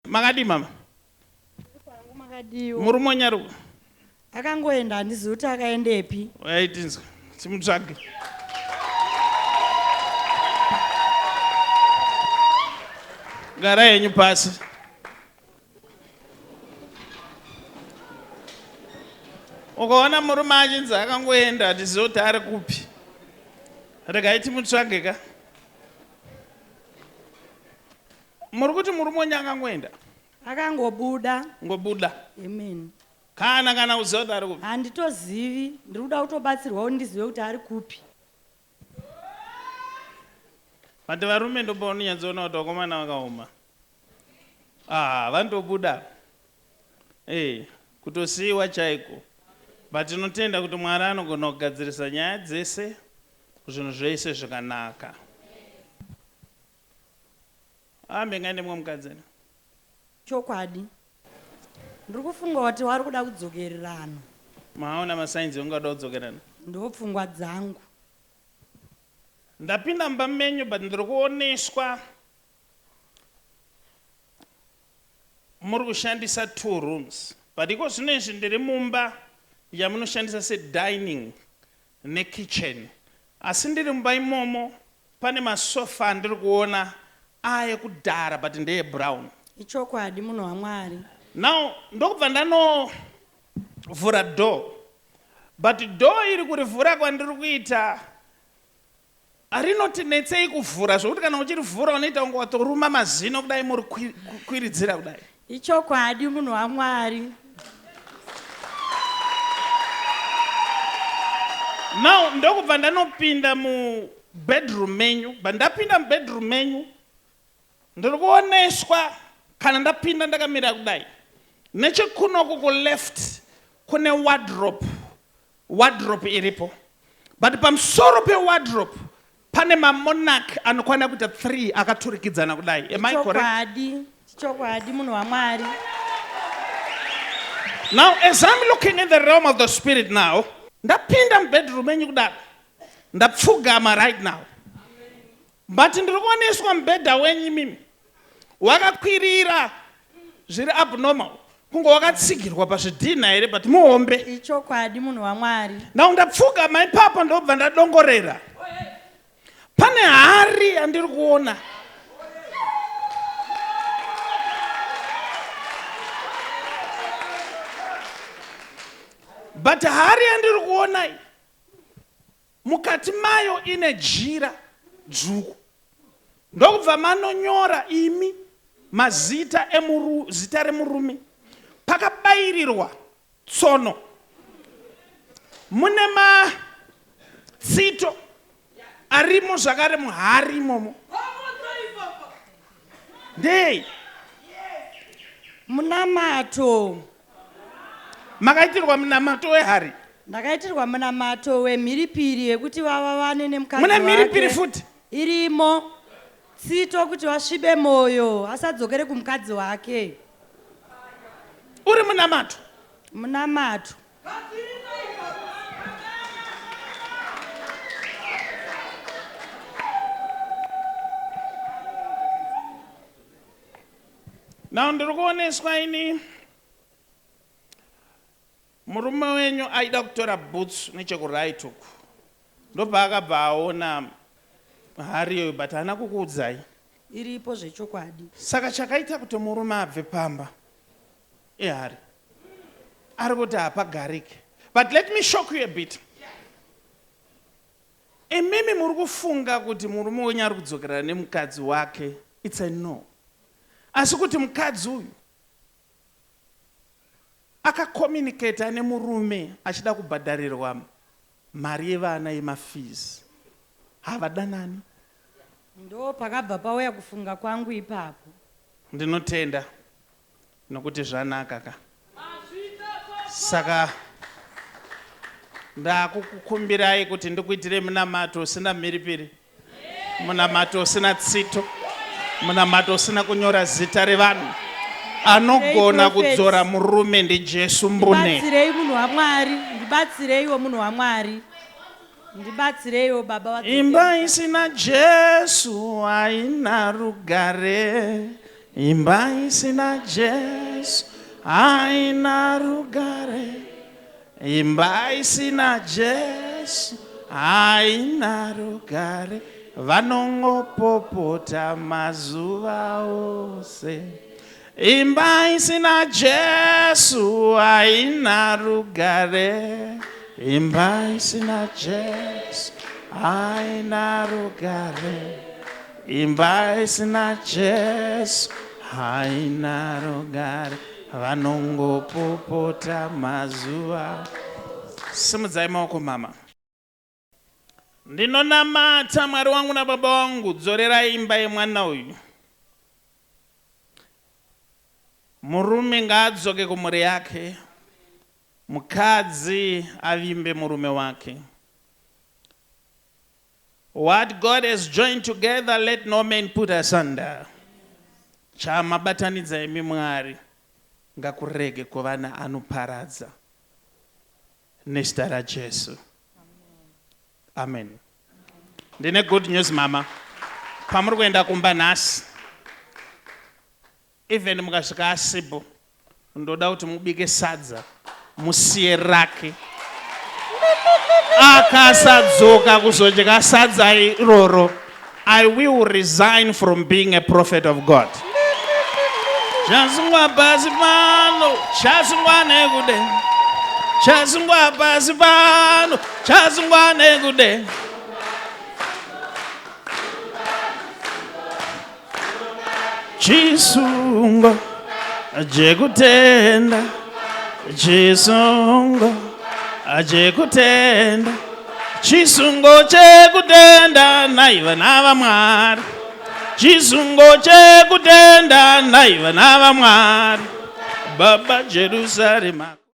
Makadii mama? Makadiwo. Murume wenyaruko. Akangoenda handizivi kuti akaendepi. Uyai tinzwe. Timutsvage. Garai henyu pasi. Ukaona murume achinzi akangoenda hatizivi kuti ari kupi. Regai timutsvage ka. Muri kuti murume wenyu akangoenda? Akangobuda. Ngobuda. Amen. Kana kana kuziva kuti ari kupi? Handitozivi, ndiri kuda kutobatsirwa kuti ndizive kuti ari kupi. But varume ndopaunonyatsoona kuti vakomana vakaoma. Ah, vanotobuda. Eh, kutosiiwa chaiko. But tinotenda kuti Mwari anogona kugadzirisa nyaya dzese, zvinhu zvese zvikanaka. Ambe ngaende mumwe mukadzi ene. Chokwadi. Ndiri kufunga kuti wari kuda kudzokererana. Maona masigns ekunga kudzokerana? Ndopfungwa dzangu. Ndapinda mumba menyu but ndiri kuoneswa muri kushandisa two rooms but iko zvino izvi ndiri mumba yamunoshandisa sedining nekitchen asi ndiri mumba imomo pane masofa andiri kuona aekudhara but ndeye brown. Ichokwadi munhu waMwari. Now ndokubva ndanovhura door but door iri kurivhura kwandiri kuita rinoti netsei kuvhura zvokuti kana uchirivhura unoita kunge watoruma mazino kudai muri kwiridzira kudai. Ichokwadi munhu waMwari. Now ndokubva ndanopinda mubedroom menyu but ndapinda mubedroom menyu ndiri kuoneswa kana ndapinda ndakamira kudai nechekunoku kuleft kune wardrobe wardrobe iripo but pamusoro pewardrobe pane mamonarch anokwana kuita 3 akaturikidzana kudai. Am I correct? Chokwadi, chokwadi munhu waMwari. Now as I'm looking in the realm of the spirit now, ndapinda mubedroom menyu kudaro, ndapfugama right now. But ndiri kuoneswa mubhedha wenyu imimi wakakwirira zviri abnormal kunge wakatsigirwa pazvidhinha here but muhombe. Ichokwadi munhu waMwari. Now ndapfugama ipapo ndobva ndadongorera. Pane hari yandiri kuona. But hari yandiri kuona iyi Mukati mayo ine jira dzvuku. Ndokubva manonyora imi mazita emuru, zita remurume. Pakabairirwa tsono. Mune matsito arimo zvakare muhari imomo. Ndei? Munamato. Makaitirwa munamato wehari? Ndakaitirwa munamato wemhiripiri yekuti vavavane nemukadzi Mune mhiripiri futi? Irimo. Tsito kuti vasvibe moyo asadzokere kumukadzi wake. Uri munamato? Munamato. Now ndiri kuoneswa ini murume wenyu aida kutora boots nechekuright uku ndopaakabva aona hari iyoyo but haana kukuudzai. Iripo zvechokwadi. Saka chakaita kuti murume abve pamba ihari ari kuti hapagarike but let me shock you a bit imimi muri kufunga kuti murume wenyu ari kudzokerana nemukadzi wake it's a no asi kuti mukadzi uyu akacommunicata nemurume achida kubhadharirwa mari yevana yemafees havadanani. Ndo pakabva pauya kufunga kwangu ipapo. Ndinotenda nokuti zvanaka ka. Saka ndakukukumbirai kuti ndikuitirei munamato usina mhiripiri, munamato usina tsito, munamato usina kunyora zita revanhu. Anogona kudzora murume ndiJesu mbune. Ndibatsirei munhu waMwari, ndibatsireiwo munhu waMwari. Ndibatsireiwo baba Imba isina Jesu haina rugare. Imba isina Jesu haina rugare. Imba isina Jesu haina rugare. Vanongopopota mazuva ose. Imba isina Jesu haina rugare. Imba isina Jesu haina rugare. Imba isina Jesu haina rugare. Vanongopopota mazuva. Simudzai maoko mama. Ndinonamata Mwari wangu nababa wangu, dzorerai imba yemwana uyu. Murume ngaadzoke kumhuri yake, mukadzi avimbe murume wake. What God has joined together, let no man put asunder. Chamabatanidza imi Mwari, ngakurege kuva naanoparadza. Nezita raJesu. Amen. Ndine good news mama. Pamuri kuenda kumba nhasi. Even mukasvika asipo, ndoda kuti mubike sadza musiye rake. Akasadzoka kuzodya sadza iroro, I will resign from being a prophet of God. Chasungwa pasi pano, chasungwa nekudenga. Chasungwa pasi pano, chasungwa nekudenga. Chisungo chekutenda, chisungo chekutenda, chisungo chekutenda nhai vana vaMwari, chisungo chekutenda nhai vana vaMwari, Baba Jerusarema.